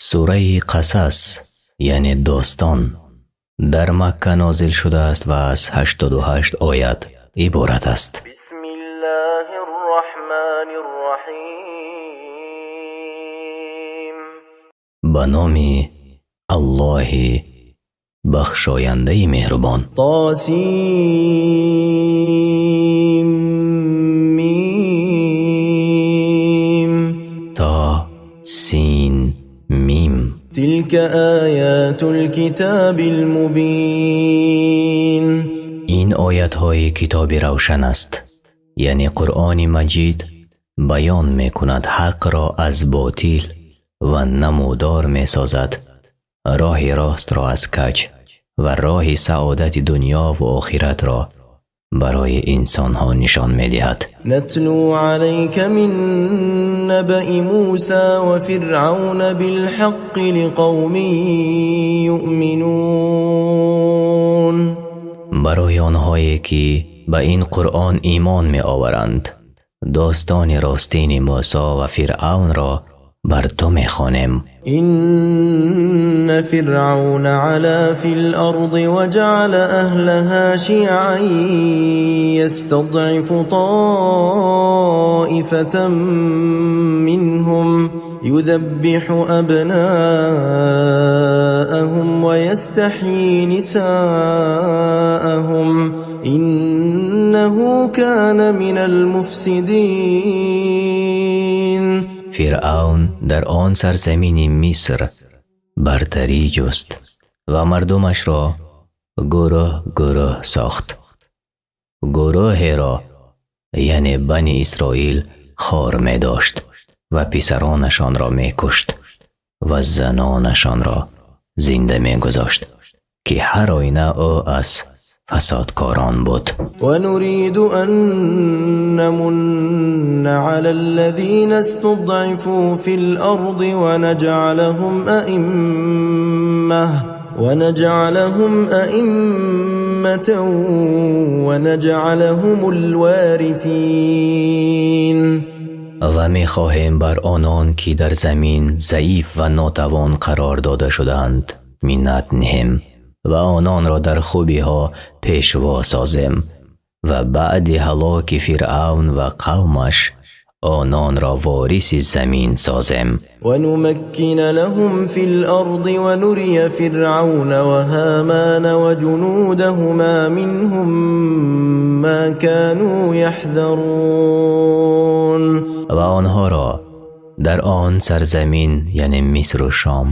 Сураи Қасас, яъне достон, дар Макка нозил шудааст ва аз 88 оят иборат аст. بسم الله الرحمن الرحيم. Ба номи Аллоҳи бахшояндаи меҳрубон. طاسيم. То, Син, Мим. تلك آيات الكتاب المبين. Ин оятҳои китоби равшан аст, яъне Қуръони Маҷид баён мекунад ҳақро аз ботил ва намудор месозад роҳи ростро аз каҷ ва роҳи саодати дунёву охиратро барои инсонҳо нишон медиҳад. نتلو عليك من نبإ موسى وفرعون بالحق لقوم يؤمنون. Барои онҳое ки ба ин Қуръон имон меоваранд, достони ростини Мӯсо ва Фиръавнро бар ту мехонем. إن فرعون علا في الأرض وجعل أهلها شيعا يستضعف طائفة منهم يذبح أبناءهم ويستحيي نساءهم إنه كان من المفسدين. Фиръавн дар он сарзамини Миср бартарӣ ҷуст ва мардумашро гурӯҳ гурӯҳ сохт. Гурӯҳеро, яъне Бани Исроил, хор медошт ва писаронашонро мекушт ва занонашонро зинда мегузошт, ки ҳар оина ӯ аз фасодкорон буд. ونريد أن نمن على الذين استضعفوا في الأرض ونجعلهم أئمة ونجعلهم الوارثين. Ва мехоҳем бар онон ки дар замин заиф ва нотавон қарор дода шудаанд, миннат ниҳем ва ононро дар хубиҳо пешво созем ва баъди ҳалоки Фиръавн ва қавмаш ононро вориси замин созем. ونمكن لهم في الأرض ونري فرعون وهامان وجنودهما منهم ما كانوا يحذرون. Ва онҳоро дар он сарзамин, яъне Мисру Шом,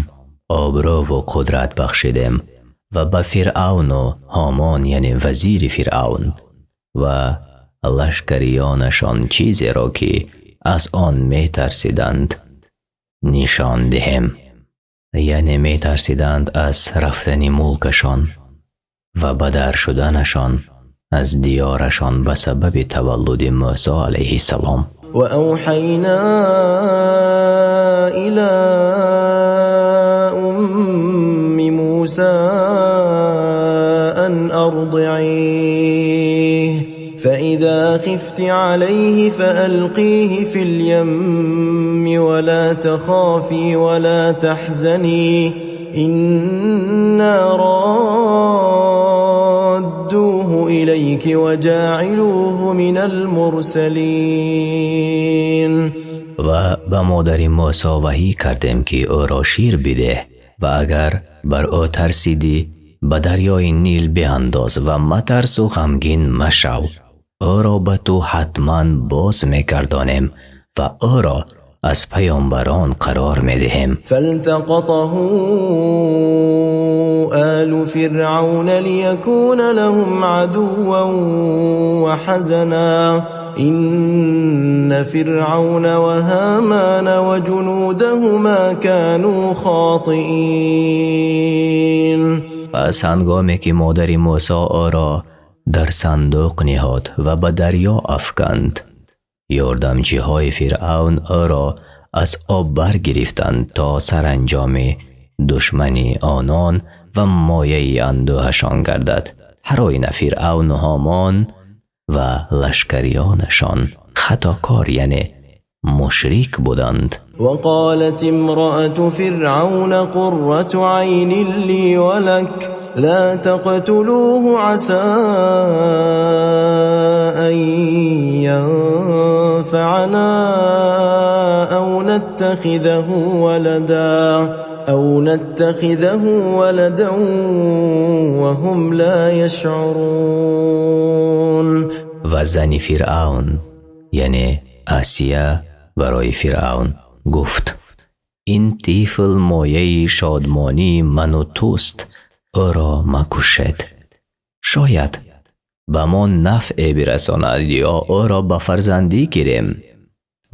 обрӯву қудрат бахшидем ва ба Фиръавну Ҳомон, яъне вазири Фиръавн, ва лашкариёнашон чизеро ки аз он метарсиданд, нишон диҳем, яъне метарсиданд аз рафтани мулкашон ва бадар шуданашон аз диёрашон ба сабаби таваллуди Мӯсо алайҳиссалом. وأوحينا إلى أم موسى أن أرضعيه، فإذا خفت عليه فألقيه في اليم، ولا تخافي ولا تحزني، إنا رادوه إليك وجاعلوه من المرسلين. Ва ба модари Мӯсо ваҳӣ кардем, ки ӯро шир бидеҳ ва агар бар ӯ тарсидӣ, ба дарёи Нил биандоз ва матарсу ғамгин машав. Ӯро ба ту ҳатман боз мегардонем ва ӯро аз паёмбарон қарор медиҳем. فالتقطه آل فرعون ليكون لهم عدوا وحزنا، إن فرعون وهامان وجنودهما كانوا خاطئين. Пас ҳангоме ки модари Мӯсо ӯро дар сандуқ ниҳод ва ба дарё афканд, ёрдамчиҳои Фиръавн ӯро аз об баргирифтанд, то саранҷоми душмани онон ва мояи андӯҳашон гардад. Ҳар оина Фиръавну Ҳомон ва лашкариёнашон хатокор, яъне Мушрик буданд. وقالت امرأة فرعون قرة عين لي ولك لا تقتلوه عسى أن ينفعنا أو نتخذه ولدا وهم لا يشعرون. Ва зани Фиръавн, яъне Осия, барои Фиръавн гуфт: ин тифл мояи шодмонии ману туст, ӯро макушед, шояд ба мо нафъе бирасонад ё ӯро ба фарзандӣ гирем.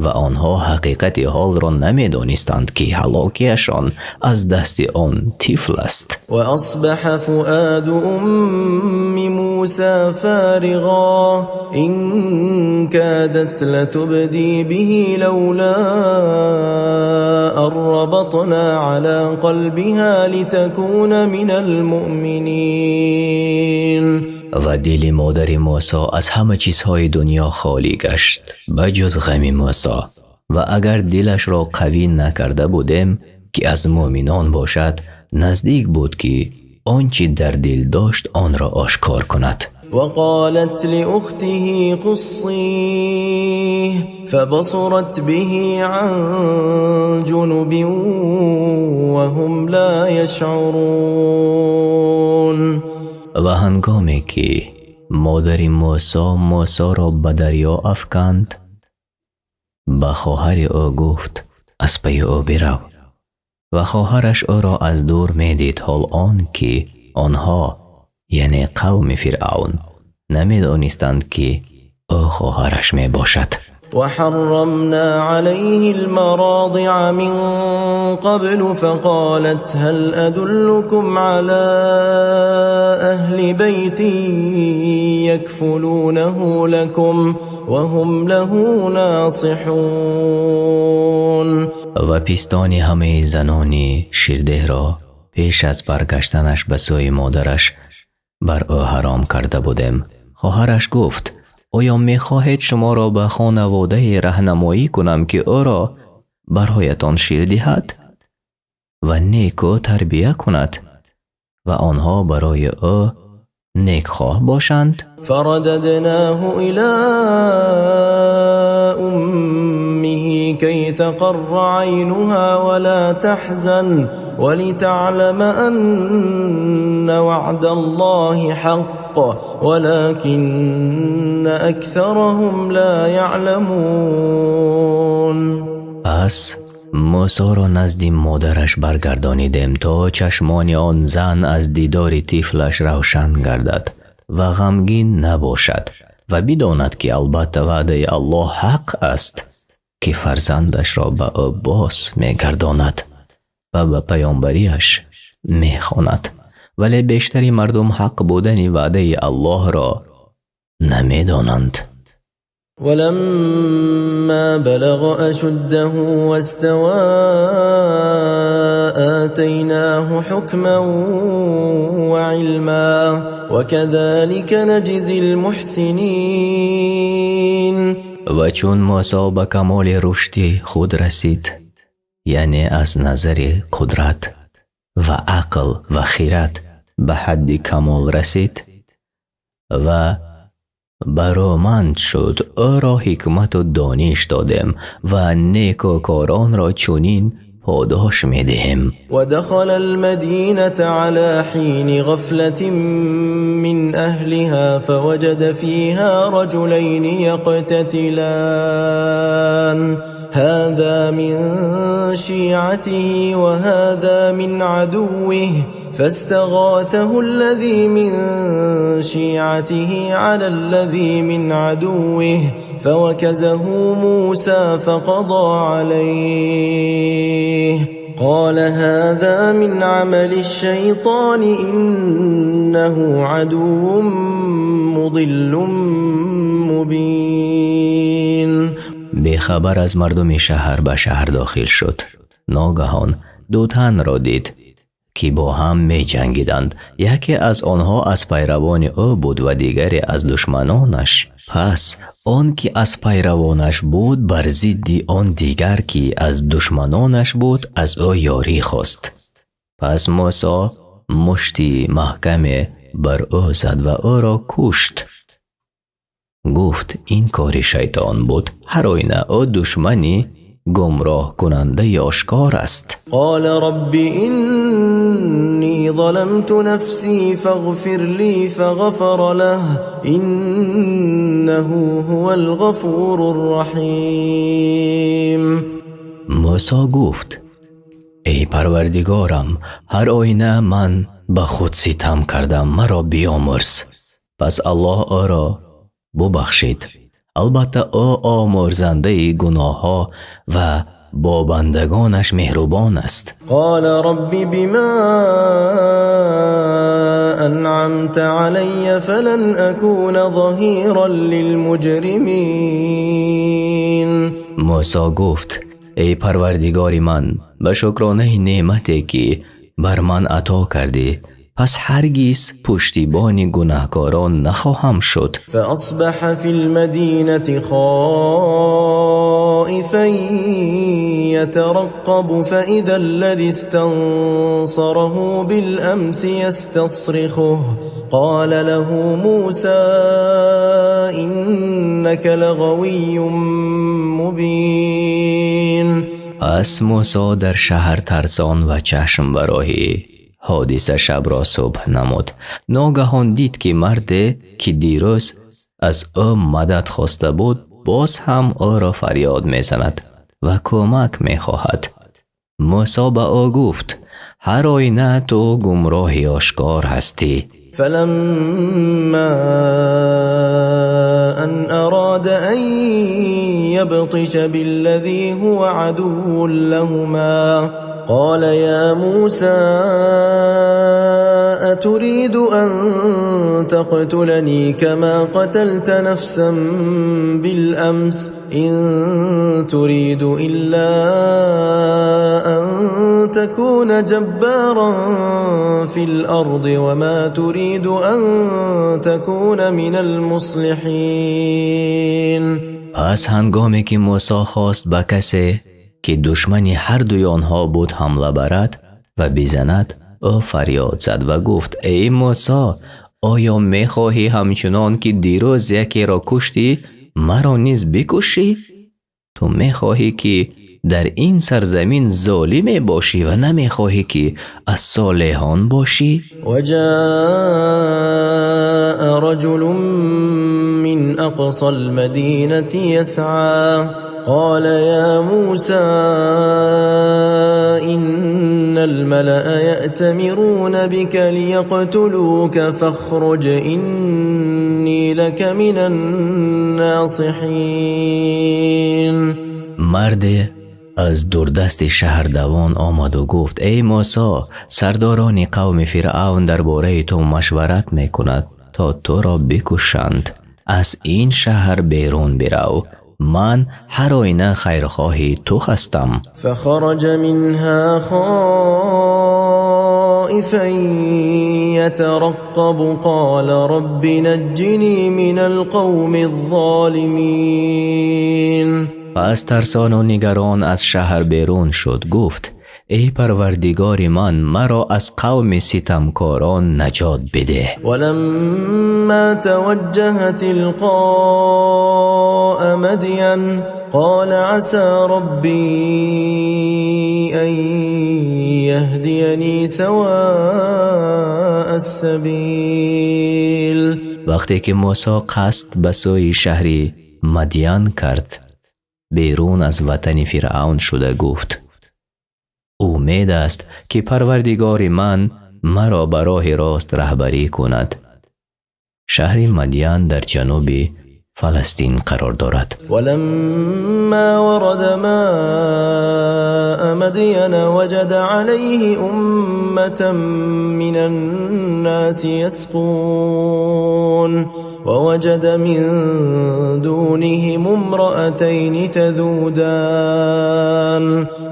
Ва онҳо ҳақиқати ҳолро намедонистанд, ки ҳалокиашон аз дасти он тифл аст. وأصبح فؤاد أم موسى فارغا إن كادت لتبدي به لولا أن ربطنا على قلبها لتكون من المؤمنين. Ва дили модари Мусо аз ҳама чизҳои дунё холӣ гашт, ба ҷуз ғами Мусо. Ва агар дилашро қавӣ накарда будем, ки аз мӯъминон бошад, наздик буд, ки он чӣ дар дил дошт, онро ошкор кунад. وقالت لأخته قصيه فبصرت به عن جنب وهم لا يشعرون. Ва ҳангоме ки модари Мусо Мусоро ба дарё афканд, ба хоҳари ӯ гуфт: аз пайи ӯ бирав. Ва хоҳараш ӯро аз дур медид, ҳол он ки онҳо, яъне қавми Фиръавн, намедонистанд, ки ӯ хоҳараш мебошад. وحرمنا عليه المراضع من قبل فقالت هل أدلكم على أهل بيت يكفلونه لكم وهم له ناصحون. Ва пистони ҳамаи занони ширдеҳро пеш аз баргаштанаш ба сӯи модараш бар ӯ ҳаром карда будем. Хоҳараш гуфт: оё мехоҳед шуморо ба хонаводае раҳнамоӣ кунам, ки ӯро бароятон шир диҳад ва некӯ тарбия кунад ва онҳо барои ӯ некхоҳ бошанд? فرددناه إلى أمه كي تقر عينها ولا تحزن ولتعلم أن وعد الله حق ولكن أكثرهم لا يعلمون. Пас Мусоро назди модараш баргардонидем, то чашмони он зан аз дидори тифлаш равшан гардад ва ғамгин набошад ва бидонад, ки албатта ваъдаи Аллоҳ ҳақ аст, ки фарзандашро ба ӯ боз мегардонад ва ба паёмбариаш мехонад, вале бештари мардум ҳақ будани ваъдаи Аллоҳро намедонанд. ولما بلغ أشده واستوى آتيناه حكما وعلما وكذلك نجزي المحسنين. Ва чун Мусо ба камоли рушди худ расид, яъне аз назари қудрат ва ақл ва хирад ба ҳадди камол расид ва бароманд шуд, ӯро ҳикмату дониш додем ва некӯкоронро чунин подош медиҳем. ودخل المدينة على حين غفلة من أهلها فوجد فيها رجلين يقتتلان هذا من شيعته وهذا من عدوه فاستغاثه الذي من شيعته على الذي من عدوه فوكزه موسى فقضى عليه قال هذا من عمل الشيطان إنه عدو مضل مبين. Бехабар аз мардуми шаҳр ба шаҳр дохил шуд. Ногаҳон ду танро дид, Ки бо ҳам меҷангиданд. Яке аз онҳо аз пайравони ӯ буд ва дигаре аз душманонаш. Пас он ки аз пайравонаш буд, бар зидди он дигар, ки аз душманонаш буд, аз ӯ ёрӣ хост. Пас Мусо мушти маҳкаме бар ӯ зад ва ӯро кушт. Гуфт: «Ин кори шайтон буд, ҳар оина ӯ душмани гумроҳкунандаи ошкор аст». قال رب إني ظلمت نفسي فاغفر لي فغفر له إنه هو الغفور الرحيم. Мусо гуфт: «Эй Парвардигорам, ҳар оина ман ба худ ситам кардам, маро биёмурз». Пас Аллоҳ ӯро бубахшид, албатта ӯ омӯрзандаи гуноҳҳо ва бо бандагонаш меҳрубон аст. قال رب بما أنعمت علي فلن أكون ظهيرا للمجرمين. Мусо гуфт: «Эй Парвардигори ман, ба шукронаи неъмате, ки бар ман ато кардӣ, пас ҳаргиз пуштибони гунаҳкорон нахоҳам шуд». فأصبح في المدينة خائفا يترقب فإذا الذي استنصره بالأمس يستصرخه قال له موسى إنك لغوي مبين. Пас Мусо дар шаҳр тарсон ва чашм ба роҳи ҳодиса шабро субҳ намуд. Ногаҳон дид, ки марде, ки дирӯз аз ӯ мадад хоста буд, боз ҳам ӯро фарёд мезанад ва кӯмак мехоҳад. Мусо ба ӯ гуфт: «Ҳар оина ту гумроҳи ошкор ҳастӣ». فلما أن أراد أن يبطش بالذي هو عدو لهما قال يا موسى أتريد أن تقتلني كما قتلت نفسا بالأمس إن تريد إلا أن تكون جبارا في الأرض وما تريد أن تكون من المصلحين. Пас ҳангоме ки Мусо хост ба касе, ки душмани ҳардуи онҳо буд, ҳамла барад ва бизанад, ӯ фарёд зад ва гуфт: «Эй Мусо, оё мехоҳӣ ҳамчунон ки дирӯз якеро куштӣ, маро низ бикушӣ? Ту мехоҳӣ, ки дар ин сарзамин золиме бошӣ ва намехоҳӣ, ки аз солеҳон бошӣ». وجاء رجل من أقصى المدينة يسعى قال يا موسى إن الملأ يأتمرون بك ليقتلوك فاخرج إني لك من الناصحين. Марде аз дурдасти шаҳр давон омаду гуфт: «Эй Мусо, сардорони қавми Фиръавн дар бораи ту машварат мекунад, то туро бикушанд. Аз ин шаҳр берун бирав, ман ҳар оина хайрхоҳи ту ҳастам». فخرج منها خائفا يترقب قال رب نجني من القوم الظالمين. Пас тарсону нигарон аз шаҳр берун шуд, гуфт: «Эй Парвардигори ман, маро аз қавми ситамкорон наҷот бидеҳ». ولما توجه تلقاء مدين قال عسى ربي أن يهديني سواء السبيل. Вақте ки Мусо қасд ба сӯи шаҳри Мадян кард, берун аз ватани Фиръавн шуда гуфт: «Умед аст, ки Парвардигори ман маро ба роҳи рост раҳбарӣ кунад». Шаҳри Мадян дар ҷануби Фаластин қарор дорад. ولما ورد ماء مدين وجد عليه أمة من الناس يسقون ووجد من دونهم امرأتين تذودان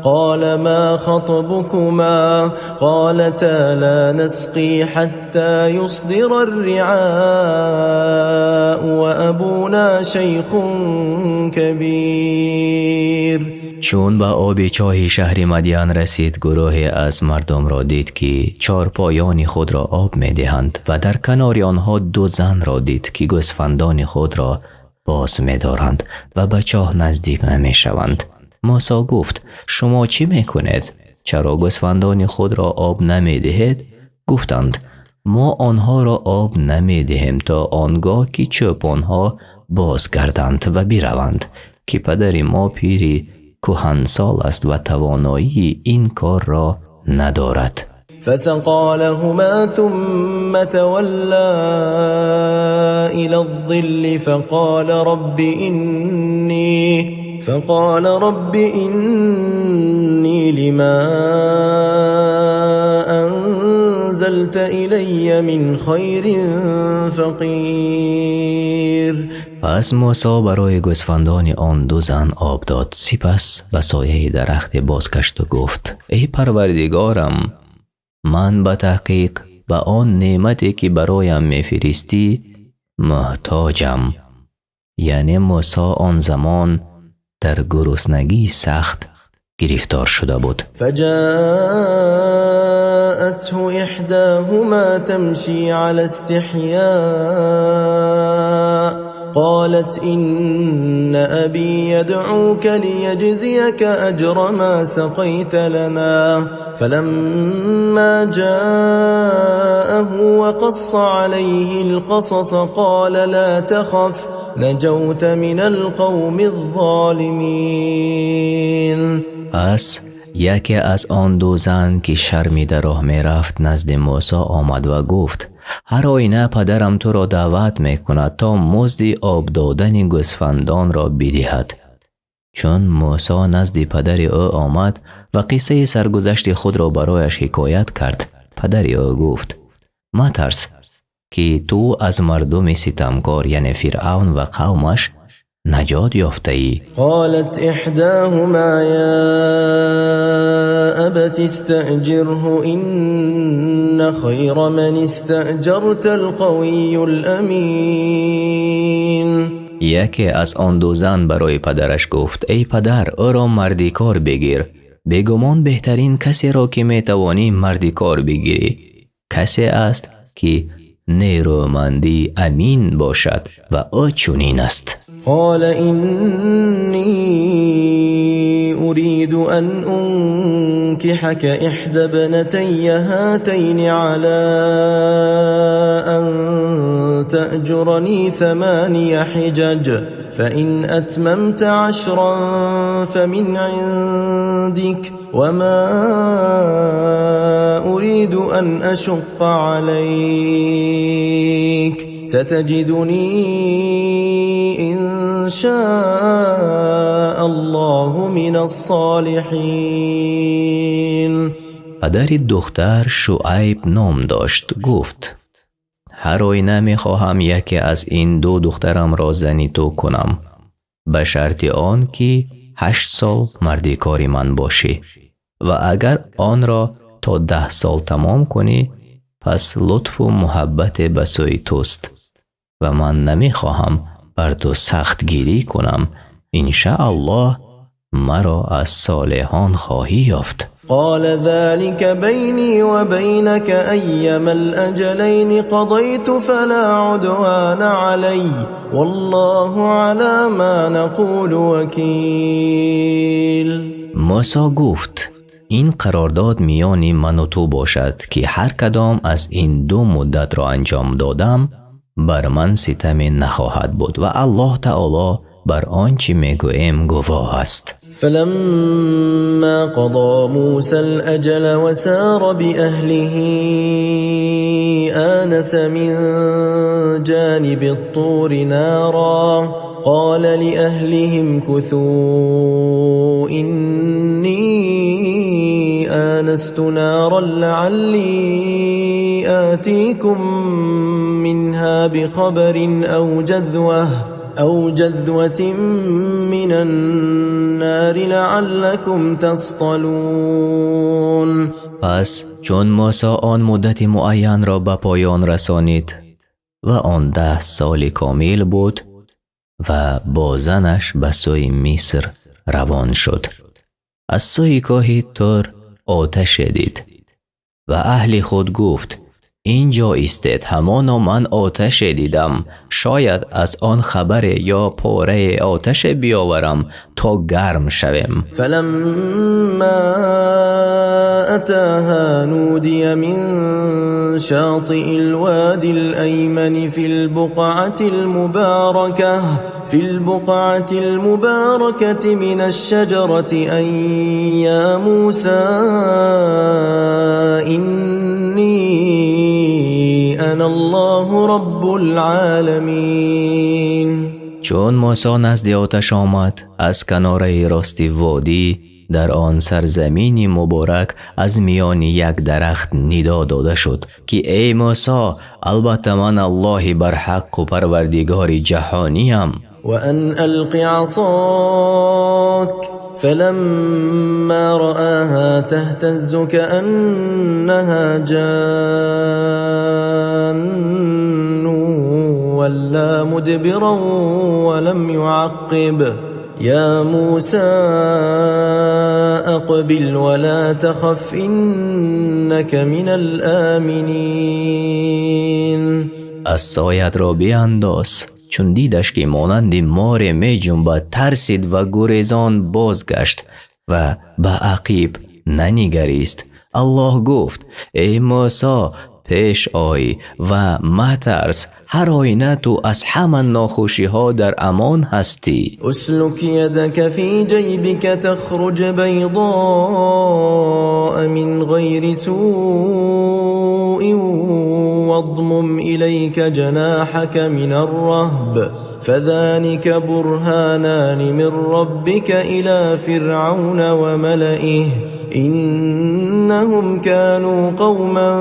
قال ما خطبكما قالتا لا نسقي حتى يصدر الرعاء وأبونا شيخ كبير. Чун ба оби чоҳи шаҳри Мадян расид, гурӯҳе аз мардумро дид, ки чорпоёни худро об медиҳанд, ва дар канори онҳо ду занро дид, ки гӯсфандони худро боз медоранд ва ба чоҳ наздик намешаванд. Мусо гуфт: «Шумо чӣ мекунед? Чаро гӯсфандони худро об намедиҳед?» Гуфтанд: «Мо онҳоро об намедиҳем то он гоҳ, ки чӯпонҳо бозгарданд ва бираванд, ки падари мо пири кӯҳансол аст ва тавоноии ин корро надорад». فسقى لهما ثم تولى إلى الظل فقال رب إني لما أنزلت إلي من خير فقير. Пас Мусо барои гӯсфандони он ду зан об дод, сипас ба сояи дарахте бозгашту гуфт: «Эй Парвардигорам, ман ба таҳқиқ ба он неъмате, ки бароям мефиристӣ, муҳтоҷам». Яъне Мусо он замон дар гуруснагии сахт гирифтор шуда буд. فجاءته إحداهما تمشي على استحياء قالت إن أبي يدعوك ليجزيك أجر ما سقيت لنا. فلما جاءه وقص عليه القصص قال لا تخف، نجوت من القوم الظالمين. Пас яке аз он ду зан, ки шармида роҳ мерафт, назди Мусо омад ва гуфт: «Ҳар оина падарам туро даъват мекунад, то музди об додани гӯсфандонро бидиҳад». Чун Мусо назди падари ӯ омад ва қиссаи саргузашти худро барояш ҳикоят кард, падари ӯ гуфт: «Матарс, ки ту аз мардуми ситамкор, яъне Фиръавн ва қавмаш, наҷот ёфтаӣ. قالت إحداهما يا أبت استأجره، إن خير من استأجرت القوي الأمين. Яке аз он ду зан барои падараш гуфт: «Эй падар, ӯро мардикор бигир. Бегумон, беҳтарин касеро, ки метавонӣ мардикор бигирӣ, касе аст, ки нерӯмандӣ амин бошад, ва ӯ чунин аст». قال إني أريد أن أنكحك إحدى ابنتي هاتين على أن تأجرني 8 حجج، فإن أتممت 10 فمن عندك، وما أريد أن أشق عليك، ستجدني إن شاء الله من الصالحين. Падари духтар Шуайб ном дошт, гуфт: «Ҳар оина мехоҳам яке аз ин ду духтарамро зани ту кунам, ба шарти он ки 8 сол мардикори ман бошӣ, ва агар онро то 10 сол тамом кунӣ, пас лутфу муҳаббате ба сӯи туст, ва ман намехоҳам бар ту сахтгирӣ кунам. Иншааллоҳ, маро аз солеҳон хоҳӣ ёфт». قال ذلك بيني وبينك، أيما الأجلين قضيت فلا عدوان علي، والله على ما نقول وكيل. Мусо гуфт: «Ин қарордод миёни ману ту бошад, ки ҳар кадом аз ин ду муддатро анҷом додам, бар ман ситаме нахоҳад буд, ва Аллоҳ таоло Бар он чӣ мегӯем гувоҳ аст. فلما قضى موسى الأجل وسار بأهله آنس من جانب الطور نارا قال لأهله امكثوا إني آنست نارا لعلي آتيكم منها بخبر أو جذوة من النار لعلكم تصطلون. Пас чун Мусо он муддати муайянро ба поён расонид ва он 10 соли комил буд ва бо занаш ба сӯи Миср равон шуд, аз сӯи кӯҳи Тур оташе дид ва аҳли худ гуфт: «Ин ҷо истед, ҳамоно ман оташе дидам, шояд аз он хабаре ё порае оташе биёварам, то гарм шавем». فلما أتاها نودي من شاطئ الوادي الأيمن في البقعة المباركة من الشجرة أن يا موسى إني أنا الله رب العالمين. Чун Мусо назди оташ омад, аз канораи рости водӣ дар он сарзамини муборак аз миёни як дарахт нидо дода шуд, ки эй Мусо, албатта ман Аллоҳи барҳаққу Парвардигори ҷаҳониям. وأن ألق عصاك فلما رآها تهتز كأنها جان ولى مدبرا ولم يعقب يا موسى أقبل ولا تخف إنك من الآمنين. Асоятро биандоз. Чун дидаш, ки монанди море меҷунбад, тарсид ва гурезон бозгашт ва ба ақиб нанигарист. Аллоҳ гуфт: «Эй Мусо, пеш ой ва матарс, ҳар оина ту аз ҳама нохушиҳо дар амон ҳастӣ». اسلك يدك في جيبك تخرج بيضاء من غير سوء واضمم إليك جناحك من الرهب فذلك برهانان من ربك إلى فرعون وملئه إنهم كانوا قوما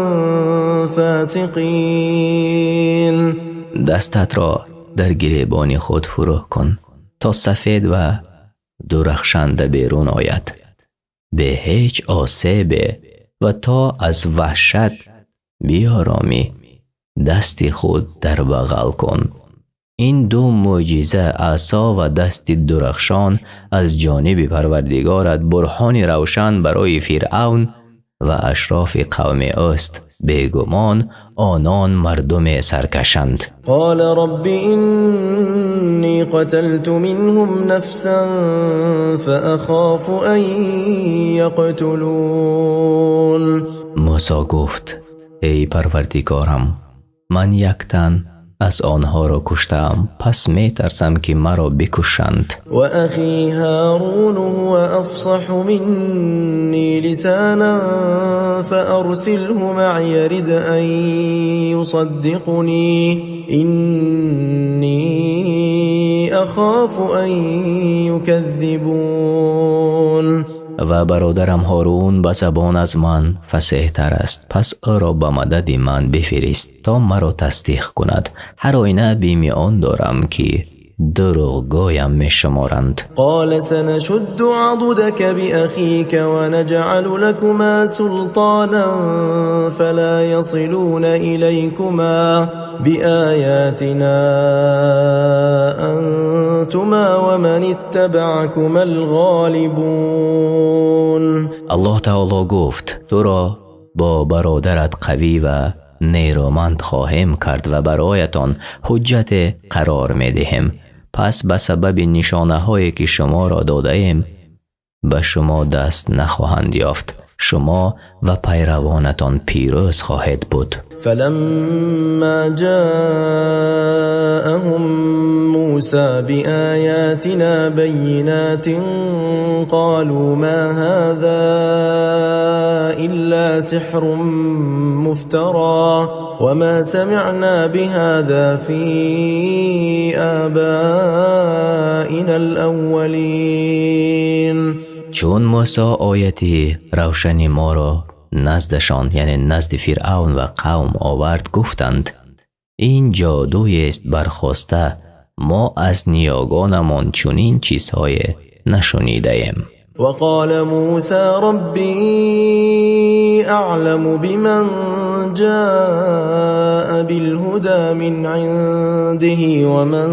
فاسقين. Дастатро дар гиребони худ фурӯ кун, то сафед ва дурахшанда берун ояд бе ҳеҷ осебе, ва то аз ваҳшат биёромӣ, дасти худ дар бағал кун. Ин ду мӯъҷиза, асо ва дасти дурахшон, аз ҷониби Парвардигорат бурҳони равшан барои Фиръавн ва ашрофи қавми ӯст. Бегумон, онон мардуме саркашанд. قال رب إني قتلت منهم نفسا فأخاف أن يقتلون. Мусо гуфт: «Эй Парвардигорам, ман як тан аз онҳоро куштаам, пас метарсам, ки маро бикушанд». وأخي هارون هو أفصح مني لسانا فأرسله معي رد أن يصدقني إني أخاف أن يكذبون. Ва бародарам Ҳорун ба забон аз ман фасеҳтар аст, пас ӯро ба мадади ман бифирист, то маро тасдиқ кунад. Ҳар оина бими он дорам, ки дурӯғгӯям мешуморанд. قال سنشد عضدك بأخيك ونجعل لكما سلطانا فلا يصلون إليكما بآياتنا أنتما ومن اتبعكما الغالبون. Аллоҳ таоло гуфт: «Туро бо бародарат қавӣ ва нерӯманд хоҳем кард ва бароятон ҳуҷҷате қарор медиҳем, пас ба сабаби нишонаҳое, ки шуморо додаем, ба шумо даст нахоҳанд ёфт. Шумо ва пайравонатон пирӯз хоҳед буд. فلما جاءهم موسى بآياتنا بينات قالوا ما هذا إلا سحر مفترى وما سمعنا بهذا في آبائنا الأولين. Чун Мусо ояти равшани моро наздашон, яъне назди Фиръавн ва қавм овард, гуфтанд: ин ҷодуест бархоста, мо аз ниёгонамон чунин чизҳое нашунидаем. وقال موسى ربي أعلم بمن جاء بالهدى من عنده ومن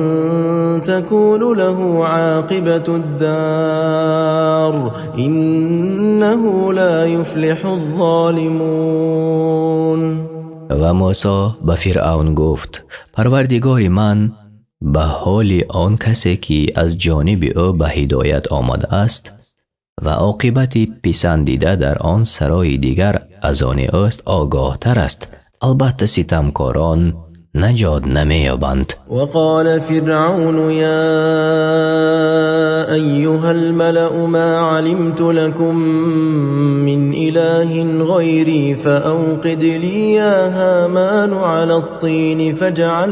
تكون له عاقبة الدار إنه لا يفلح الظالمون. Ва Мусо ба Фиръавн гуфт: Парвардигори ман ба ҳоли он касе, ки аз ҷониби ӯ ба ҳидоят омадааст ва оқибати писандида дар он сарои дигар аз они ӯст, огоҳтар аст. Албатта, ситамкорон наҷот намеёбанд. وقال فرعون يا أيها الملأ ما علمت لكم من إله غيري فأوقد لي يا هامان على الطين فاجعل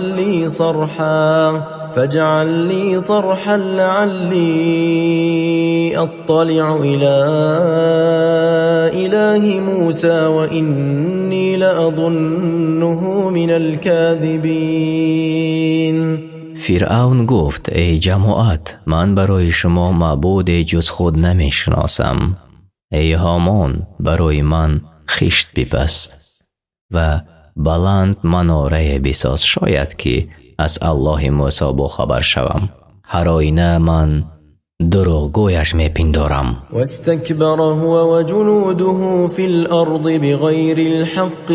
لي صرحا لعلي أطلع إلى إله موسى وإني لأظنه من الكاذبين. Фиръавн гуфт: эй ҷамоат, ман барои шумо маъбуде ҷуз худ намешиносам. Эй Ҳомон, барои ман хишт бипаз ва баланд манорае бисоз, шояд ки аз Аллоҳи Мусо бохабар шавам. Ҳар оина ман дурӯғгӯяш мепиндорам. واستكبر هو وجنوده في الأرض بغير الحق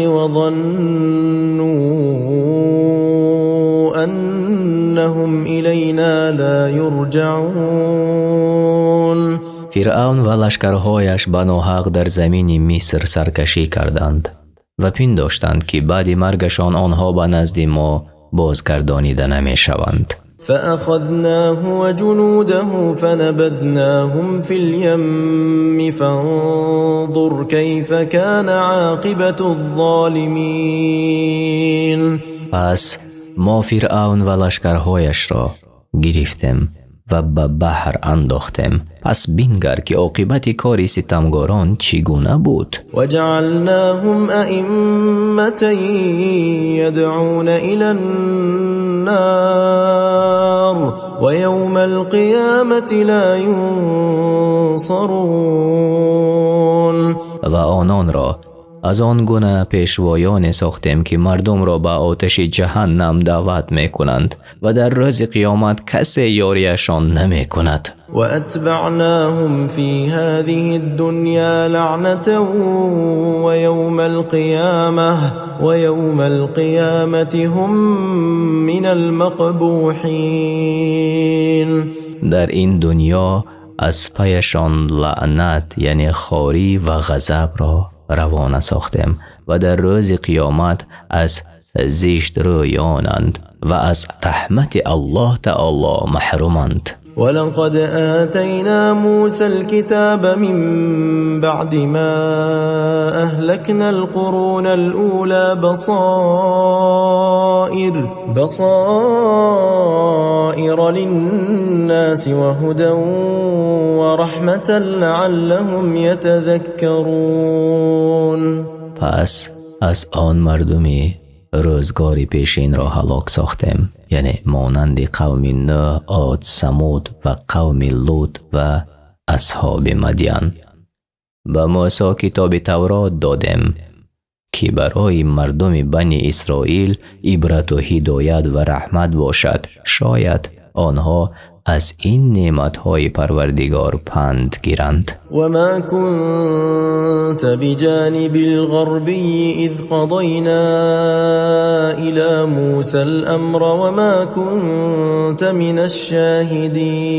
وظنوا أنهم إلينا لا يرجعون. Фиръавн ва лашкарҳояш ба ноҳақ дар замини Миср саркашӣ карданд ва пиндоштанд, ки баъди маргашон онҳо ба назди мо бозгардонида намешаванд. فأخذناه وجنوده فنبذناهم في اليم فانظر كيف كان عاقبة الظالمين. Пас мо Фиръавн ва лашкарҳояшро гирифтем ва ба баҳр андохтем. Пас бингар, ки оқибати кори ситамгорон чӣ гуна буд. وجعلناهم أئمة يدعون إلى النار ويوم القيامة لا ينصرون. Ва ононро аз он гуна пешвоёне сохтем, ки мардумро ба оташи ҷаҳаннам даъват мекунанд ва дар рӯзи қиёмат касе ёрияшон намекунад. وأتبعناهم في هذه الدنيا لعنة ويوم القيامة هم من المقبوحين. Дар ин дунё аз паяшон лаънат, яъне хорӣ ва ғазабро равона сохтем ва дар рӯзи қиёмат аз зиштрӯёнанд ва аз раҳмати Аллоҳ таоло маҳруманд. ولقد آتينا موسى الكتاب من بعد ما أهلكنا القرون الأولى بصائر للناس وهدى ورحمة لعلهم يتذكرون. Пас аз он мардуми рӯзгори пешинро ҳалок сохтем, яъне монанди қавми Нӯҳ, Од, Самуд ва қавми Лут ва асҳоби Мадян, ба Мӯсо китоби Таврот додем, ки барои мардуми Бани Исроил ибрату ҳидоят ва раҳмат бошад, шояд онҳо аз ин неъматҳои Парвардигор панд гиранд. وما كنت بجانب الغربي إذ قضينا إلى موسى الأمر وما كنت من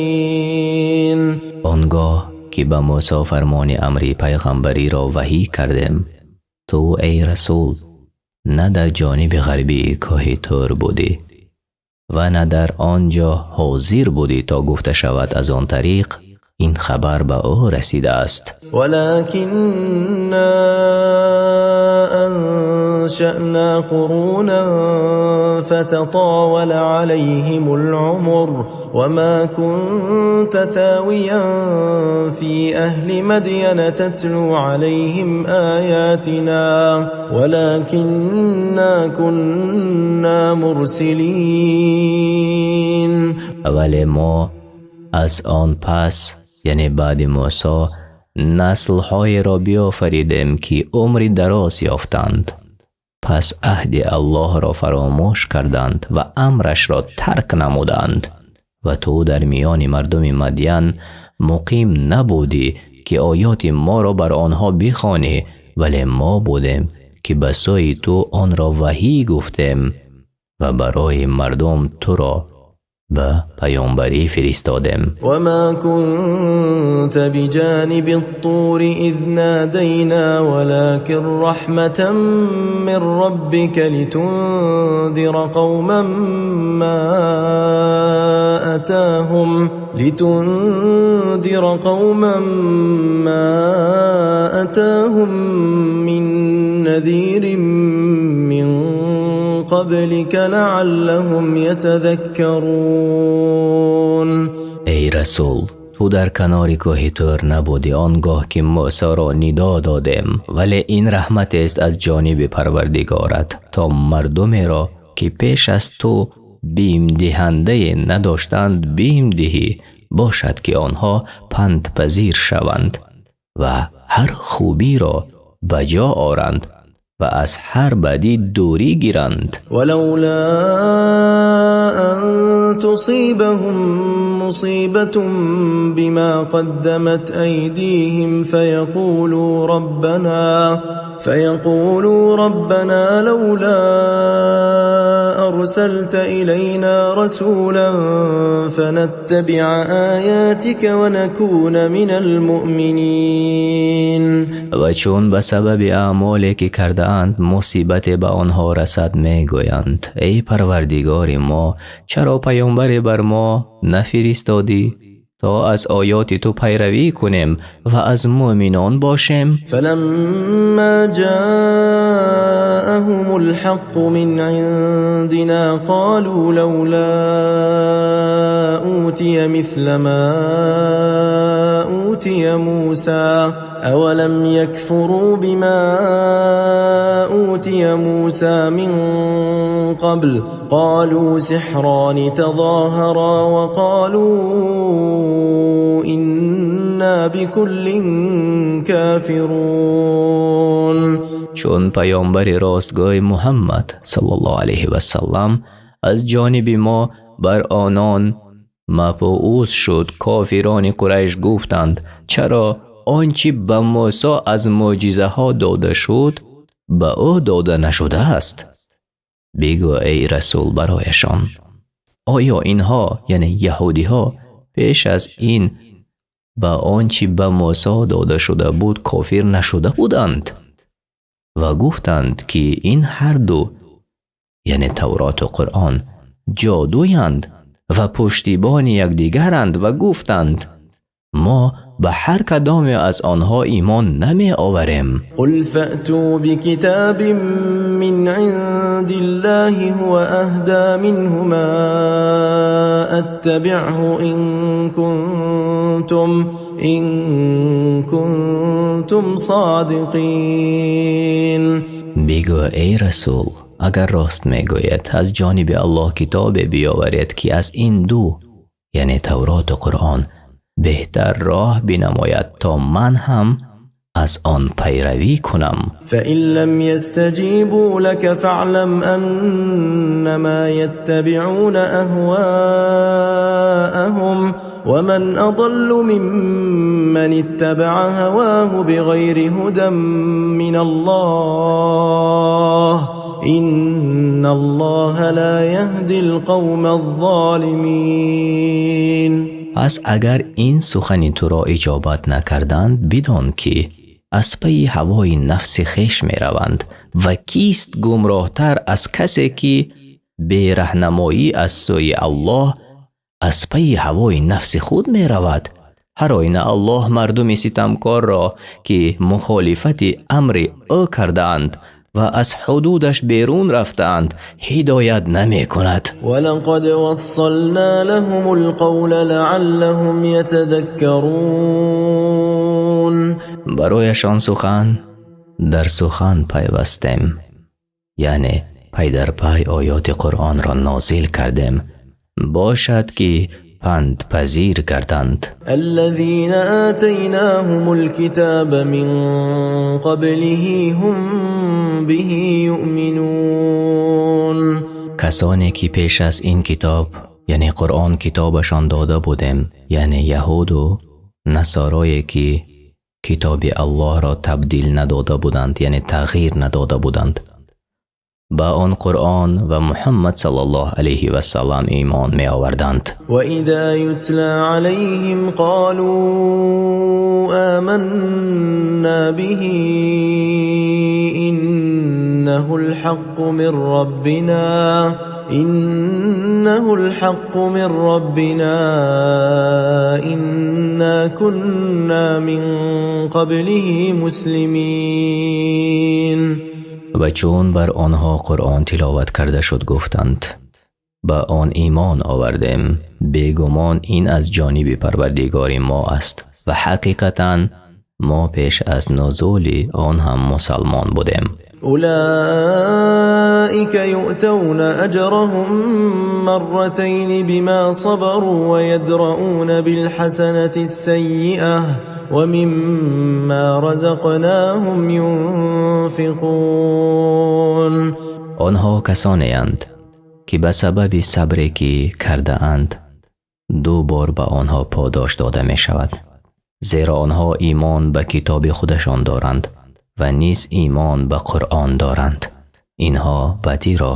الشاهدين. Он гоҳ ки ба Мусо фармони амри паёмбариро ваҳй кардем, ту эй расул на дар ҷониби ғарбии кӯҳи Тур будӣ ва на дар он ҷо ҳозир будӣ то гуфта шавад аз он тариқ ин хабар ба ӯ расидааст. ولكنا أنشأنا قرونا فتطاول عليهم العمر وما كنت ثاويا في أهل مدين تتلو عليهم آياتنا ولكنا كنا مرسلين. Вале мо аз он пас, яъне баъди Мусо, наслҳоеро биёфаридем, ки умри дароз ёфтанд, пас аҳди Аллоҳро фаромӯш карданд ва амрашро тарк намуданд. Ва ту дар миёни мардуми Мадян муқим набудӣ, ки оёти моро бар онҳо бихонӣ, вале мо будем, ки ба сӯи ту онро ваҳӣ гуфтем ва барои мардум туро ба паёмбарӣ фиристодем. وما كنت بجانب الطور إذ نادينا ولكن رحمة من ربك لتنذر قوما ما أتاهم من نذير من قبلك لعلهم يتذكرون. Эй расул, ту дар канори кӯҳи Тур набудӣ он гоҳ ки Мусоро нидо додем, вале ин раҳматест аз ҷониби Парвардигорат, то мардумеро, ки пеш аз ту бимдиҳандае надоштанд, бим диҳӣ, бошад ки онҳо пандпазир шаванд ва ҳар хубиро ба ҷо оранд ва аз ҳар бадӣ дурӣ гиранд. ولولا أن تصيبهم مصيبة بما قدمت أيديهم فيقولوا ربنا لولا أرسلت إلينا رسولا فنتبع آياتك ونكون من المؤمنين. Ва чун ба сабаби аъмоле, ки кардаанд, мусибате ба онҳо расад, мегӯянд: эй Парвардигори мо, чаро паёмбаре бар мо нафиристодӣ, то аз оёти ту пайравӣ кунем ва аз мӯъминон бошем? فلما جاءهم الحق من عندنا قالوا لولا أوتي مثل ما أوتي موسى أولم يكفروا بما أوتي موسى من قبل قالوا سحران تظاهرا وقالوا إنا بكل كافرون. Чун паёмбари ростгӯй Муҳаммад саллаллоҳу алайҳи васаллам аз ҷониби мо бар онон мабъус шуд, кофирони Қурайш гуфтанд: чаро он чӣ ба Мусо аз мӯъҷизаҳо дода шуд, ба ӯ дода нашудааст? Бигӯ эй расул барояшон: оё инҳо, яъне яҳудиҳо, пеш аз ин ба он чӣ ба Мусо дода шуда буд кофир нашуда буданд? Ва гуфтанд, ки ин ҳарду, яъне Тавроту Қуръон, ҷодуянд ва пуштибони якдигаранд ва гуфтанд: мо ба ҳар кадоме аз онҳо имон намеоварем. قل فأتوا بكتاب من عند الله هو أهدى منهما أتبعه إن كنتم صادقين. Бигӯ эй расул: агар рост мегӯед, аз ҷониби Аллоҳ китобе биёваред, ки аз ин ду, яъне Тавроту Қуръон, беҳтар роҳ бинамояд, то ман ҳам аз он пайравӣ кунам. فإن لم يستجيبوا لك فاعلم أنما يتبعون أهواءهم ومن أضل ممن اتبع هواه بغير هدى من الله إن الله لا يهدي القوم الظالمين. Пас агар ин сухани туро иҷобат накарданд, бидон, ки аз пайи ҳавои нафси хеш мераванд ва кист гумроҳтар аз касе, ки бе роҳнамоӣ аз сӯи Аллоҳ аз пайи ҳавои нафси худ меравад? Ҳар оина Аллоҳ мардуми ситамкорро, ки мухолифати амри ӯ кардаанд ва аз ҳудудаш берун рафтаанд, ҳидоят намекунад. ولقد وصلنا لهم القول لعلهم يتذكرون. Барояшон сухан дар сухан пайвастем, яъне пай дар пай оёти Қуръонро нозил кардем, бошад, ки пандпазир гарданд. الذين آتيناهم الكتاب من قبله هم به يؤمنون. Касоне ки пеш аз ин китоб, яъне Қуръон, китобашон дода будем, яъне яҳуду насорое, ки китоби Аллоҳро табдил надода буданд, яъне тағйир надода буданд, ба он Қуръон ва Муҳаммад саллаллоҳу алайҳи васаллам имон меоварданд. وإذا يتلى عليهم قالوا آمنا به إنه الحق من ربنا إنه الحق من ربنا إنا كنا من قبله مسلمين. Ва чун бар онҳо Қуръон тиловат карда шуд, гуфтанд: «Ба он имон овардем, бегумон ин аз ҷониби Парвардигори мо аст ва ҳақиқатан мо пеш аз нузули он ҳам мусалмон будем». أولئك يؤتون أجرهم مرتين بما صبروا ويدرؤون بالحسنة السيئة ومما رزقناهم ينفقون. Онҳо касонеанд, ки ба сабаби сабре, ки кардаанд, ду бор ба онҳо подош дода мешавад, зеро онҳо имон ба китоби худашон доранд ва низ имон ба Қуръон доранд. Инҳо бадиро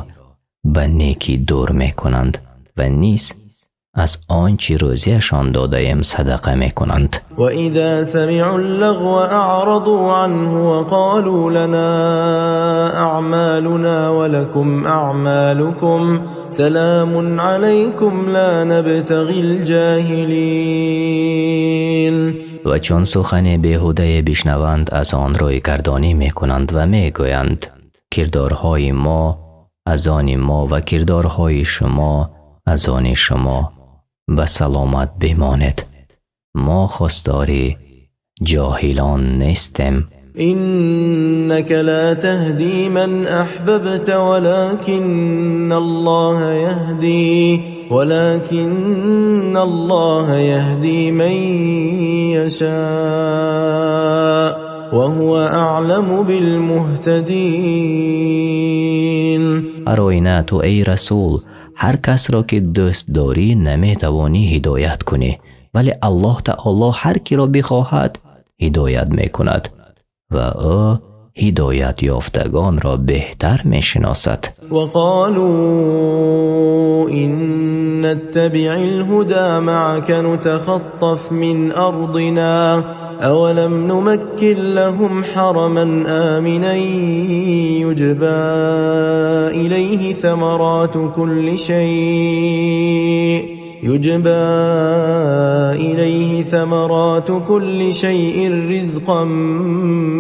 ба некӣ дур мекунанд ва низ аз он чӣ рӯзиашон додаем садақа мекунанд. وإذا سمعوا اللغو أعرضوا عنه وقالوا لنا أعمالنا ولكم أعمالكم سلام عليكم لا نبتغي الجاهلين. Ва чун сухани беҳудае бишнаванд, аз он рӯйгардонӣ мекунанд ва мегӯянд: «Кирдорҳои мо аз они мо ва кирдорҳои шумо аз они шумо, ба саломат бимонед, мо хостори ҷоҳилон нестем». إنك لا تهدي من أحببت ولكن الله يهدي من يشاء وهو أعلم بالمهتدين. Ҳар оина ту, эй расул, ҳар касро, ки дӯст дорӣ, наметавонӣ ҳидоят кунӣ, вале Аллоҳ таоло ҳар киро бихоҳад, ҳидоят мекунад ва ӯ ҳидоят ёфтагонро беҳтар мешиносад. وقالوا إن نتبع الهدى معك نتخطف من أرضنا أولم نمكن لهم حرما آمنا يجبى إليه ثمرات كل شيء رزقا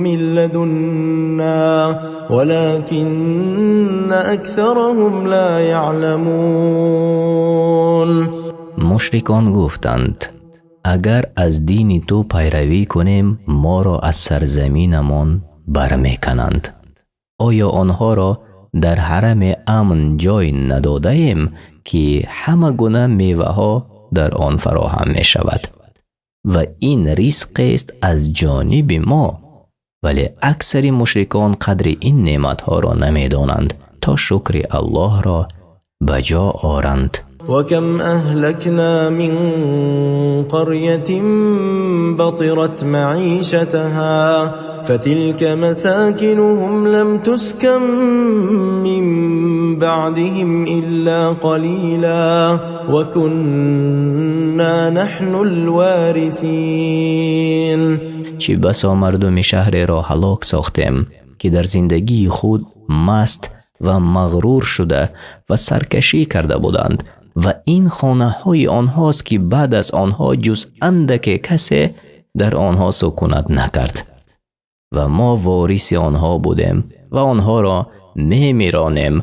من لدنا ولكن أكثرهم لا يعلمون. Мушрикон гуфтанд: «Агар аз дини ту пайравӣ кунем, моро аз сарзаминамон бармекананд». Оё онҳоро дар ҳараме амн ҷой надодаем, ки ҳама гуна меваҳо дар он фароҳам мешавад ва ин ризқест аз ҷониби мо, вале аксари мушрикон қадри ин неъматҳоро намедонанд, то шукри Аллоҳро ба ҷо оранд. وكم أهلكنا من قرية بطرت معيشتها فتلك مساكنهم لم تسكن من بعدهم إلا قليلا وكنا نحن الوارثين. Чӣ басо мардуми шаҳреро ҳалок сохтем, ки дар зиндагии худ маст ва мағрур шуда ва саркашӣ карда буданд, ва ин хонаҳои онҳост, ки баъд аз онҳо ҷуз андаке касе дар онҳо сукунат накард, ва мо вориси онҳо будем ва онҳоро мемиронем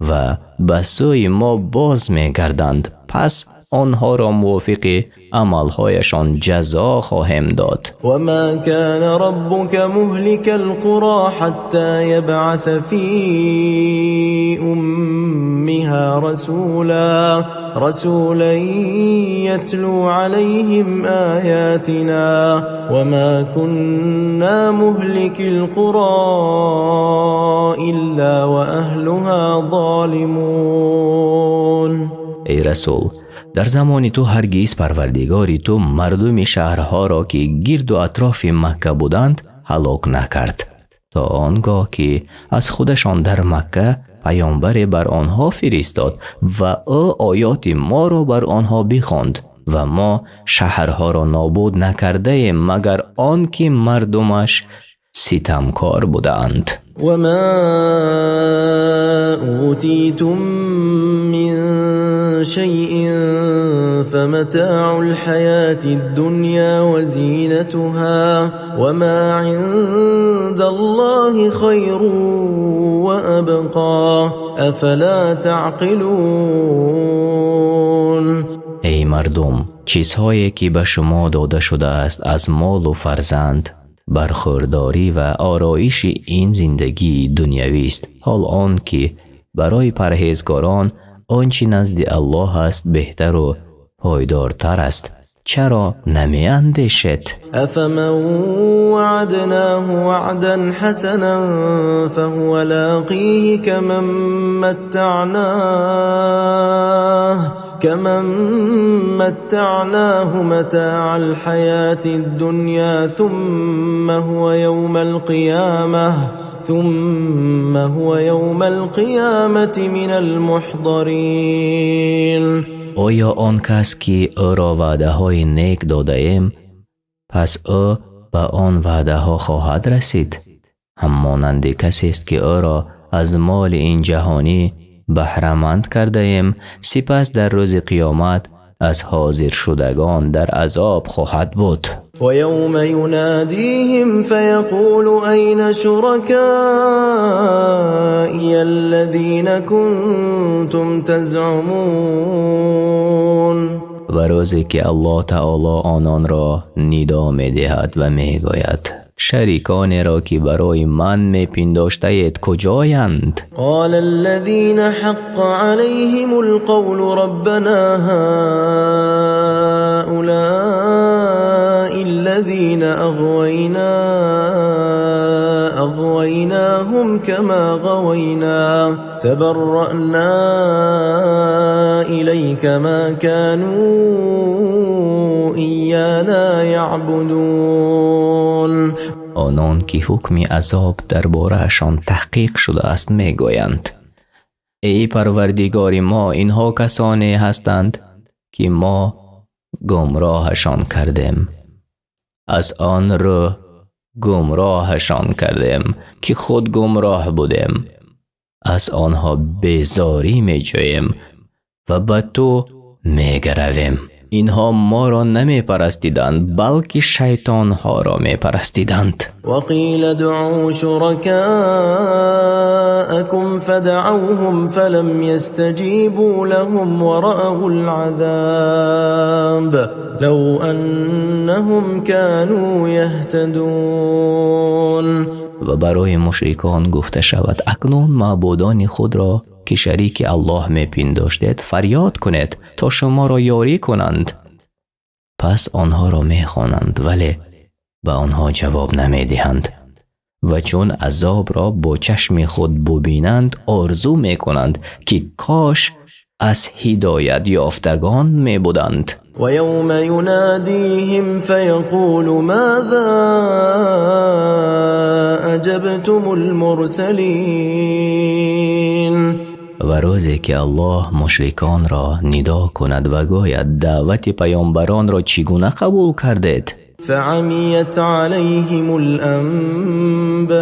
ва ба сӯи мо боз мегарданд, пас онҳоро мувофиқи амалҳояшон ҷазо хоҳем дод. وما كان ربك مهلك القرى حتى يبعث في أمها رسولا يتلو عليهم آياتنا وما كنا مهلكي القرى إلا وأهلها ظالمون. Эй расул, дар замони ту ҳаргиз Парвардигори ту мардуми шаҳрҳоро, ки гирду атрофи Макка буданд, ҳалок накард, то он гоҳ ки аз худашон дар Макка паёмбаре бар онҳо фиристод ва ӯ оёти моро бар онҳо бихонд, ва мо шаҳрҳоро нобуд накардаем, магар он ки мардумаш ситамкор будаанд. وما أوتيتم من شيء فمتاع الحياة الدنيا وزينتها وما عند الله خير وأبقى أفلا تعقلون. Эй мардум, чизҳое ки ба шумо дода шудааст аз молу фарзанд, бархӯрдорӣ ва ороиши ин зиндагии дунявист, ҳол он ки барои парҳезгорон он чӣ назди Аллоҳ аст, беҳтару пойдортар аст. Чаро намеандешед? أفمن وعدناه وعدا حسنا فهو لاقيه كمن متعناه متاع الحياة الدنيا ثم هو يوم القيامة من المحضرين. Оё он кас, ки ӯро ваъдаҳои нек додаем, пас ӯ ба он ваъдаҳо хоҳад расид, ҳаммонанди касест, ки ӯро аз моли ин ҷаҳонӣ баҳраманд кардаем, сипас дар рӯзи қиёмат аз ҳозиршудагон дар азоб хоҳад буд? ويوم يناديهم فيقول أين شركائي الذين كنتم تزعمون. Ва рӯзе ки Аллоҳ таоло ононро нидо медиҳад ва мегӯяд: «Шариконеро, ки барои ман мепиндоштаед, куҷоянд?» قال الذين حق عليهم القول ربنا هؤلاء الذين أغوينا أغويناهم كما غوينا تبرأنا إليك ما كانوا إيانا يعبدون. Онон ки ҳукми азоб дар бораашон таҳқиқ шудааст, мегӯянд: «Эй Парвардигори мо, инҳо касоне ҳастанд, ки мо гумроҳашон кардем, аз он рӯ гумроҳашон кардем, ки худ гумроҳ будем. Аз онҳо безорӣ меҷӯем ва ба ту мегаравем. Инҳо моро намепарастиданд, балки шайтонҳоро мепарастиданд». وقيل ادعوا شركاءكم فدعوهم فلم يستجيبوا لهم ورأوا العذاب لو أنهم كانوا يهتدون. Ва барои мушрикон гуфта шавад: «Акнун маъбудони худро, ки шарики Аллоҳ мепиндоштед, фарёд кунед, то шуморо ёрӣ кунанд». Пас онҳоро мехонанд, вале ба онҳо ҷавоб намедиҳанд, ва чун азобро бо чашми худ бубинанд, орзу мекунанд, ки кош аз ҳидоят ёфтагон мебуданд. ويوم يناديهم فيقول ماذا أجبتم المرسلين. Ва рӯзе ки Аллоҳ мушриконро нидо кунад ва гӯяд: даъвати паёмбаронро чӣ гуна қабул кардед? فعميت عليهم الأنباء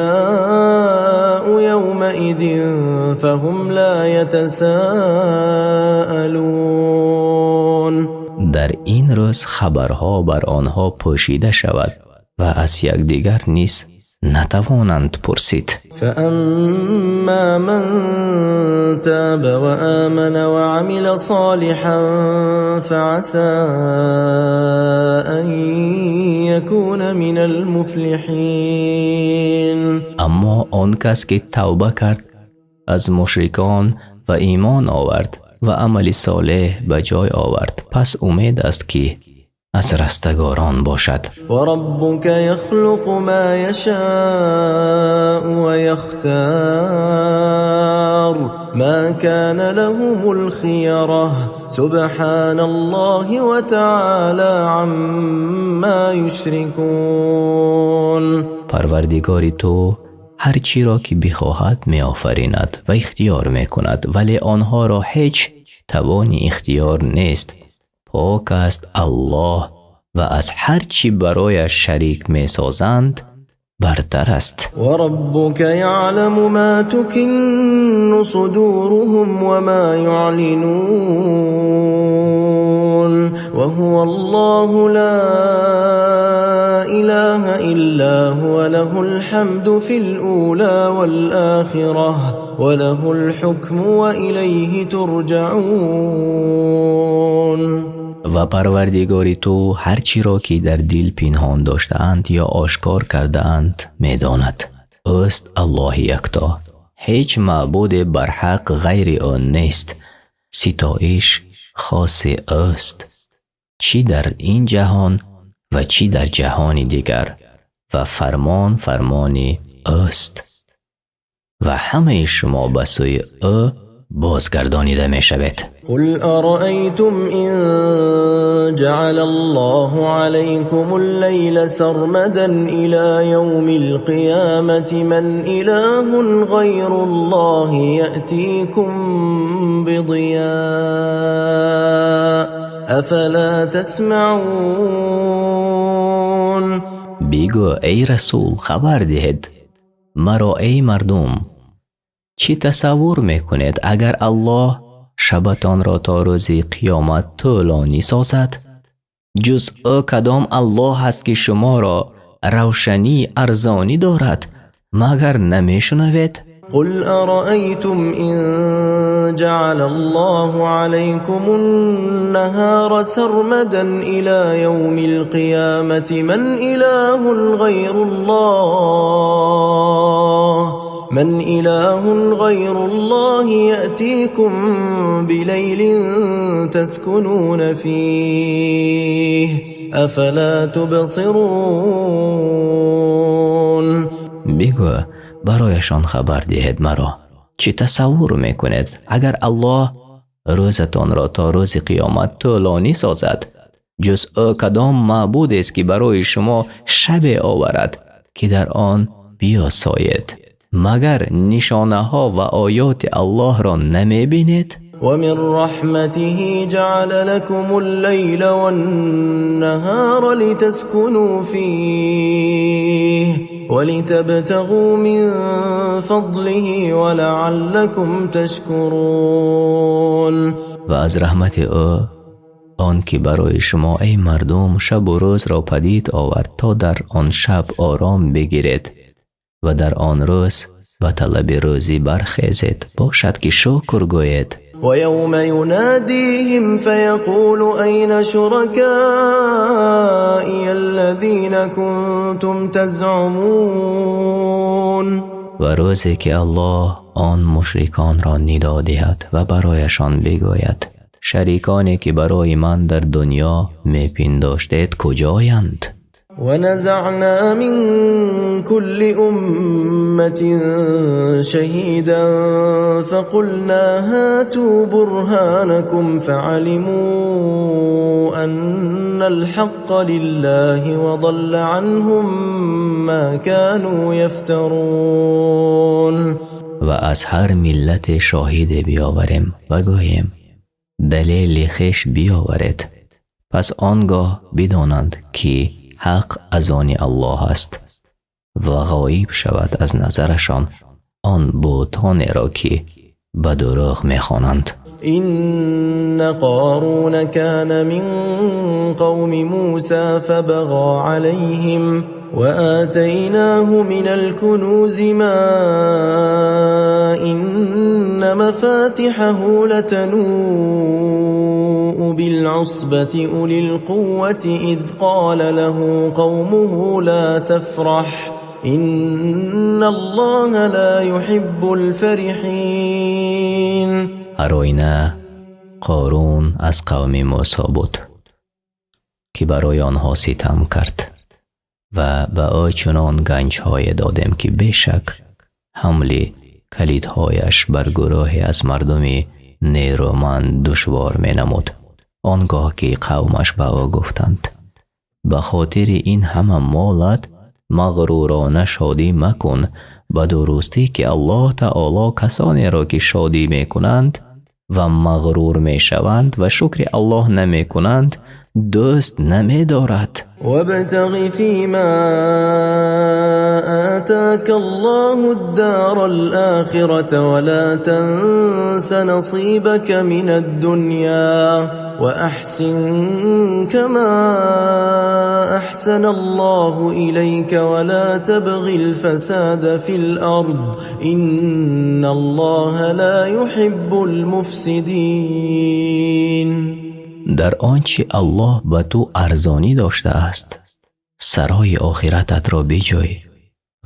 يومئذ فهم لا يتساءلون. Дар ин рӯз хабарҳо бар онҳо пӯшида шавад ва аз якдигар низ натавонанд пурсид. فأما من تاب وآمن وعمل صالحا فعسى أن يكون من المفلحين. Аммо он кас ки тавба кард аз мушрикон ва имон овард ва амали солеҳ ба ҷой овард, пас умед аст, ки аз растагорон бошад. وربك يخلق ما يشاء ويختار، ما كان لهم الخيرة، سبحان الله وتعالى عما يشركون. Парвардигори ту ҳар чиро ки бихоҳад меофаринад ва ихтиёр мекунад, вале онҳоро ҳеҷ тавони ихтиёр нест. Пок аст Аллоҳ ва аз ҳар чӣ барояш шарик месозанд бартар аст. وربك يعلم ما تكن صدورهم وما يعلنون، وهو الله لا إله إلا هو، له الحمد في الأولى والآخرة، وله الحكم وإليه ترجعون. Ва Парвардигори ту ҳар чиро ки дар дил пинҳон доштаанд ё ошкор кардаанд медонад. Ӯст Аллоҳи якто, ҳеҷ маъбуде барҳақ ғайри ӯ нест. Ситоиш хоси ӯст, чӣ дар ин ҷаҳон ва чӣ дар ҷаҳони дигар, ва фармон фармони ӯст ва ҳамаи шумо ба сӯи ӯ бозгардонида мешавед. قل أرأيتم إن جعل الله عليكم الليل سرمدا إلى يوم القيامة، من إله غير الله يأتيكم بضياء، أفلا تسمعون. Бигӯ, эй расул: хабар диҳед маро, эй мардум, чӣ тасаввур мекунед, агар Аллоҳ шабатонро то рӯзи қиёмат тӯлонӣ созад, ҷуз ӯ кадом Аллоҳ аст, ки шуморо равшанӣ арзонӣ дорад? Магар намешунавед? قل أرأيتم إن جعل الله عليكم النهار سرمدا إلى يوم القيامة، من إله غير الله يأتيكم بليل تسكنون فيه، أفلا تبصرون. Бигӯ, барояшон хабар диҳед маро, чӣ тасаввур мекунед, агар Аллоҳ рӯзатонро то рӯзи қиёмат тӯлонӣ созад, ҷуз ӯ кадом маъбудест, ки барои шумо шабе оварад, ки дар он биёсоед? Магар нишонаҳо ва оёти Аллоҳро намебинед? ومن رحمته جعل لكم الليل والنهار لتسكنوا فيه ولتبتغوا من فضله ولعلكم تشكرون. Ва аз раҳмати ӯ он ки барои шумо, эй мардум, шабу рӯзро падид овард, то дар он шаб ором бигиред ва дар он рӯз ба талаби рӯзӣ бархезед, бошад ки шукр гӯед. ويوم يناديهم فيقول أين شركائي الذين كنتم تزعمون. Ва рӯзе ки Аллоҳ он мушриконро нидо диҳад ва барояшон бигӯяд: шариконе ки барои ман дар дунё мепиндоштед куҷоянд? ونزعنا من كل أمة شهيدا فقلنا هاتوا برهانكم فعلموا أن الحق لله وضل عنهم ما كانوا يفترون. Ва аз ҳар миллате шоҳиде биёварем ва гӯем: далели хеш биёваред. Пас он гоҳ бидонанд, ки ҳақ аз они Аллоҳ аст ва ғоиб шавад аз назарашон он бутонеро, ки ба дурӯғ мехонанд. إن قارون كان من قوم موسى فبغى عليهم وآتيناه من الكنوز ما إن مفاتحه لتنوء بالعصبة أولي القوة إذ قال له قومه لا تفرح إن الله لا يحب الفرحين. Ҳар оина Қорун аз қавми Мӯсо буд, ки барои онҳо ситам кард, ва ба ӯ чунон ганҷҳое додем, ки бешак ҳамли калидҳояш бар гурӯҳе аз мардуми нерӯманд душвор менамуд. Он гоҳ ки қавмаш ба ӯ гуфтанд: ба хотири ин ҳама молат мағрурона шодӣ макун, ба дурустӣ, ки Аллоҳ таоло касонеро, ки шодӣ мекунанд ва мағрур мешаванд ва шукри Аллоҳ намекунанд, дӯст намедорад. وابتغ فيما آتاك الله الدار الآخرة ولا تنس نصيبك من الدنيا وأحسن كما أحسن الله إليك ولا تبغ الفساد في الأرض إن الله لا يحب المفسدين. Дар он чи Аллоҳ ба ту арзонӣ доштааст, сарои охирататро биҷӯй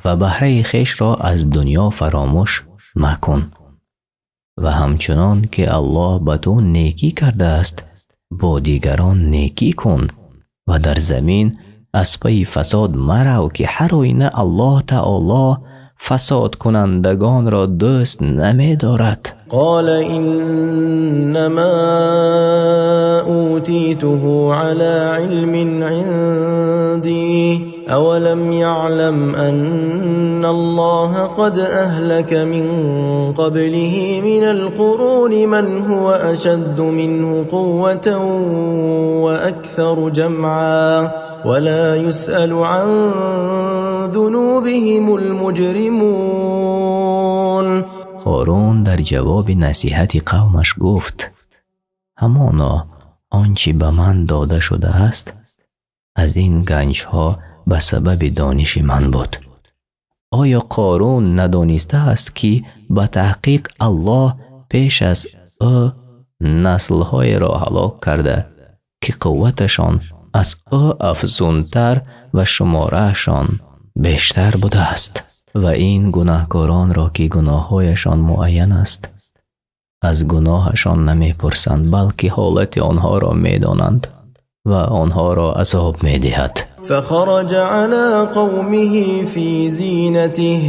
ва баҳраи хешро аз дунё фаромӯш макун ва ҳамчунон ки Аллоҳ ба ту некӣ кардааст, бо дигарон некӣ кун ва дар замин аз пайи фасод марав, ки ҳар оина Аллоҳ таоло фасодкунандагонро дӯст намедорад. قال إنما أوتيته على علم عندي أولم يعلم أن الله قد أهلك من قبله من القرون من هو أشد منه قوة وأكثر جمعا ولا يسأل عن ذنوبهم المجرمون. Қорун дар ҷавоби насиҳати қавмаш гуфт: ҳамоно он чӣ ба ман дода шудааст аз ин ганҷҳо ба сабаби дониши ман буд. Оё Қорун надонистааст, ки ба таҳқиқ Аллоҳ пеш аз ӯ наслҳоеро ҳалок карда, ки қувваташон аз ӯ афзунтар ва шумораашон бештар будааст, ва ин гунаҳкоронро, ки гуноҳҳояшон муайян аст, аз гуноҳашон намепурсанд, балки ҳолати онҳоро медонанд ва онҳоро азоб медиҳад. فخرج على قومه في زينته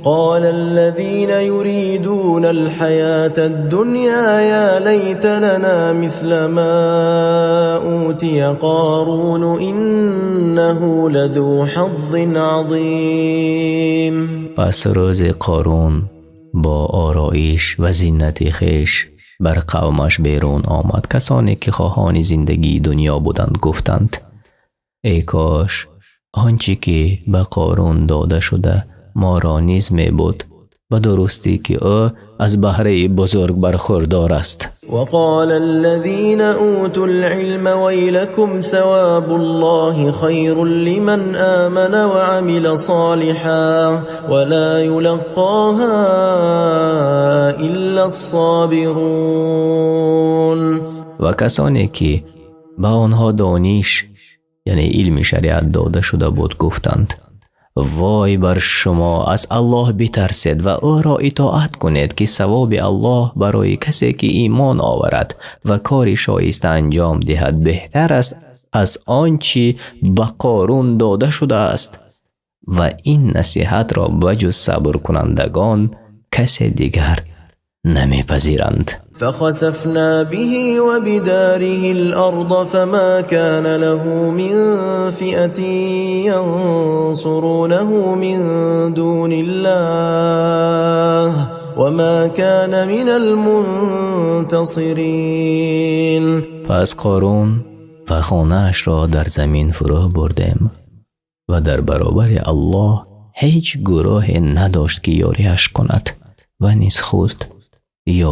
قال الذين يريدون الحياة الدنيا يا ليت لنا مثل ما أوتي قارون إنه لذو حظ عظيم. Пас рӯзе Қорун бо ороиш ва зинати хеш бар қавмаш берун омад. Касоне ки хоҳони зиндагии дунё буданд, гуфтанд: эй кош он чӣ ки ба Қорун дода шуда, моро низ мебуд, ба дурустӣ, ки ӯ аз баҳраи бузург бархурдор аст. وقال الذين أوتوا العلم ويلكم ثواب الله خير لمن آمن وعمل صالحا ولا يلقاها إلا الصابرون. Ва касоне ки ба онҳо дониш, яъне илми шариат, дода шуда буд, гуфтанд: вой бар шумо, аз Аллоҳ битарсед ва ӯро итоат кунед, ки савоби Аллоҳ барои касе ки имон оварад ва кори шоиста анҷом диҳад беҳтар аст. Аз он чӣ ба Қорун дода шудааст ва ин насиҳатро ба ҷуз сабркунандагон касе дигар намепазиранд. فخسفنا به وبداره الأرض فما كان له من فئة ينصرونه من دون الله وما كان من المنتصرين. Пас Қорун ва хонаашро дар замин фурӯ бурдем ва дар баробари Аллоҳ ҳеҷ гурӯҳе надошт, ки ёриаш кунад ва низ худ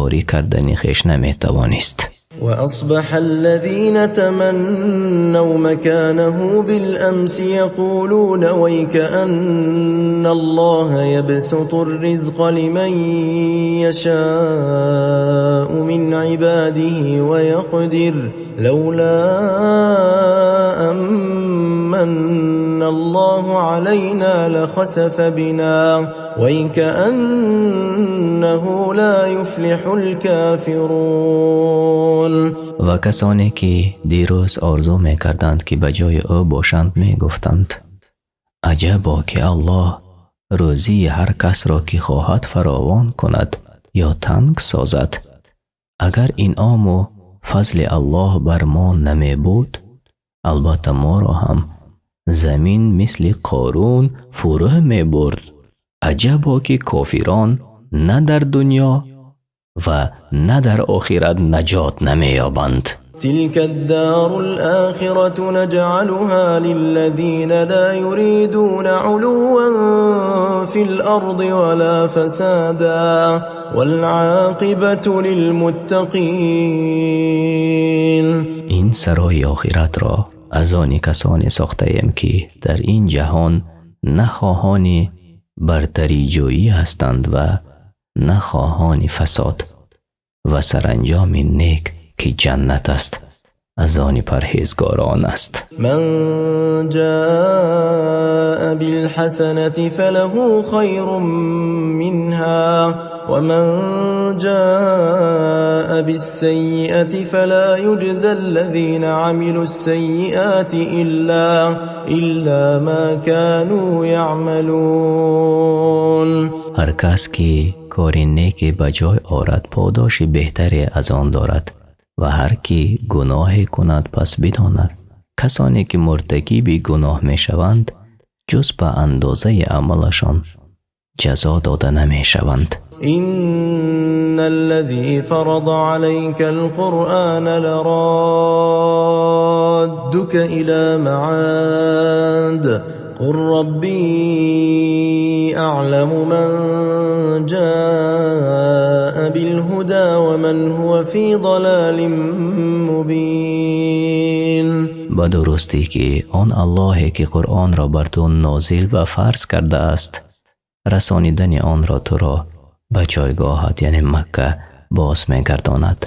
ёрӣ кардани хеш наметавонист. وأصبح الذين تمنوا مكانه بالأمس يقولون ويكأن الله يبسط الرزق لمن يشاء من عباده ويقدر لولا أن من الله علينا لخسف بنا ويكأنه لا يفلح الكافرون. Ва касоне ки дирӯз орзу мекарданд, ки ба ҷои ӯ бошанд, мегуфтанд: аҷабо, ки Аллоҳ рӯзии ҳар касро, ки хоҳад, фаровон кунад ё танг созад. Агар инъому фазли Аллоҳ бар мо намебуд, албатта моро ҳам замин мисли Қорун фурӯ мебурд. Аҷабо, ки кофирон на дар дунё ва на дар охират наҷот намеёбанд. تلك الدار الآخرة نجعلها للذين لا يريدون علوا في الأرض ولا فسادا والعاقبة للمتقين. Ин сарои охиратро аз они касоне сохтаем, ки дар ин ҷаҳон на хоҳони бартариҷӯӣ ҳастанд ва на хоҳони фасод ва саранҷоми нек, ки ҷаннат аст, аз они парҳезгорон аст. من جاء بالحسنة فله خير منها ومن جاء بالسيئة فلا يجزى الذين عملوا السيئات إلا ما كانوا يعملون. Ҳар кас ки кори неке ба ҷой орад, подоши беҳтаре аз он дорад ва ҳар ки гуноҳе кунад, пас бидонад, касоне ки муртакиби гуноҳ мешаванд, ҷуз ба андозаи амалашон ҷазо дода намешаванд. إن الذي فرض عليك القرآن لرادك إلى معاد قل ربي أعلم من جاء بالهدى ومن هو في ضلال مبين. Ба дурустӣ, ки он Аллоҳе ки Қуръонро бар ту нозил ва фарз кардааст, расонидани онро туро ба ҷойгоҳат, яъне Макка, боз мегардонад.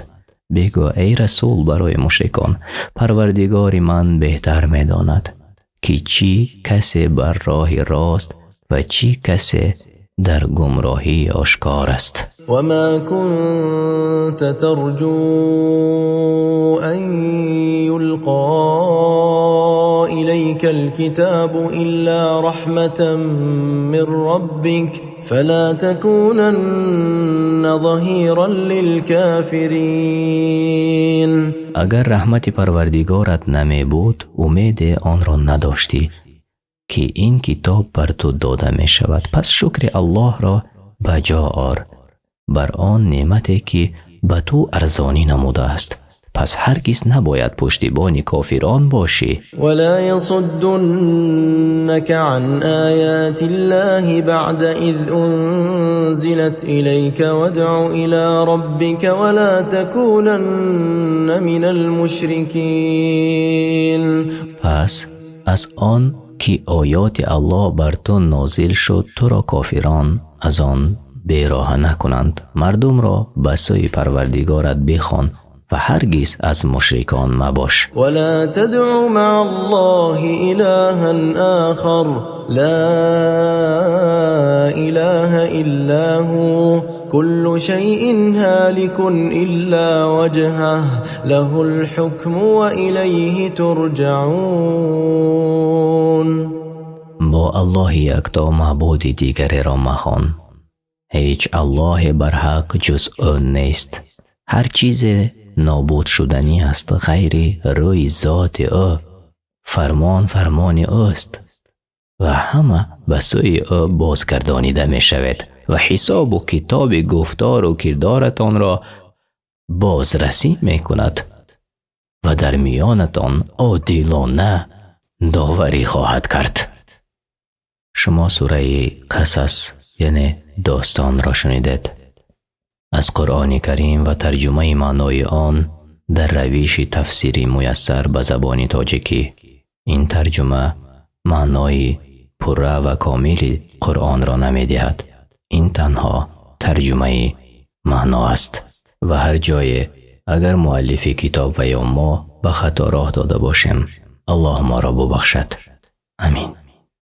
Бигӯ, эй расул, барои мушрикон: Парвардигори ман беҳтар медонад, ки чӣ касе бар роҳи рост ва чӣ касе дар гумроҳии ошкор аст. وما كنت ترجو أن يلقى إليك الكتاب إلا رحمة من ربك فلا تكونن ظهيرا للكافرين. Агар раҳмати Парвардигорат намебуд, умеде онро надоштӣ, ки ин китоб бар ту дода мешавад. Пас шукри Аллоҳро ба ҷо ор бар он неъмате, ки ба ту арзонӣ намудааст. Пас ҳаргиз набояд пуштибони кофирон бошӣ. ولا يصدنك عن آيات الله بعد إذ أنزلت إليك وادع إلى ربك ولا تكونن من المشركين. Пас аз он ки оёти Аллоҳ бар ту нозил шуд, туро кофирон аз он бероҳа накунанд. Мардумро ба сӯи Парвардигорат бихон ва ҳаргиз аз мушрикон мабош. ولا تدع مع الله إلها آخر لا إله إلا هو كل شيء هالك إلا وجهه له الحكم وإليه ترجعون. Бо Аллоҳи якто маъбуди дигареро махон. Ҳеҷ Аллоҳе бар ҳақ ҷуз ӯ нест. Ҳар чизе нобуд шуданӣ аст ғайри рӯи зоти ӯ. Фармон фармони ӯст ва ҳама ба сӯи ӯ бозгардонида мешавед ва ҳисобу китоби гуфтору кирдоратонро бозрасӣ мекунад ва дар миёнатон одилона доварӣ хоҳад кард. Шумо сураи Қасас, яъне достонро шунидед. Аз Қуръони Карим ва тарҷумаи маънои он дар равиши тафсири муяссар ба забони тоҷикӣ. Ин тарҷума маънои пурра ва комили Қуръонро намедиҳад. Ин танҳо тарҷумаи маъно аст ва ҳар ҷое агар муаллифи китоб ва ё мо ба хато роҳ дода бошем, Аллоҳ моро бубахшад. Амин.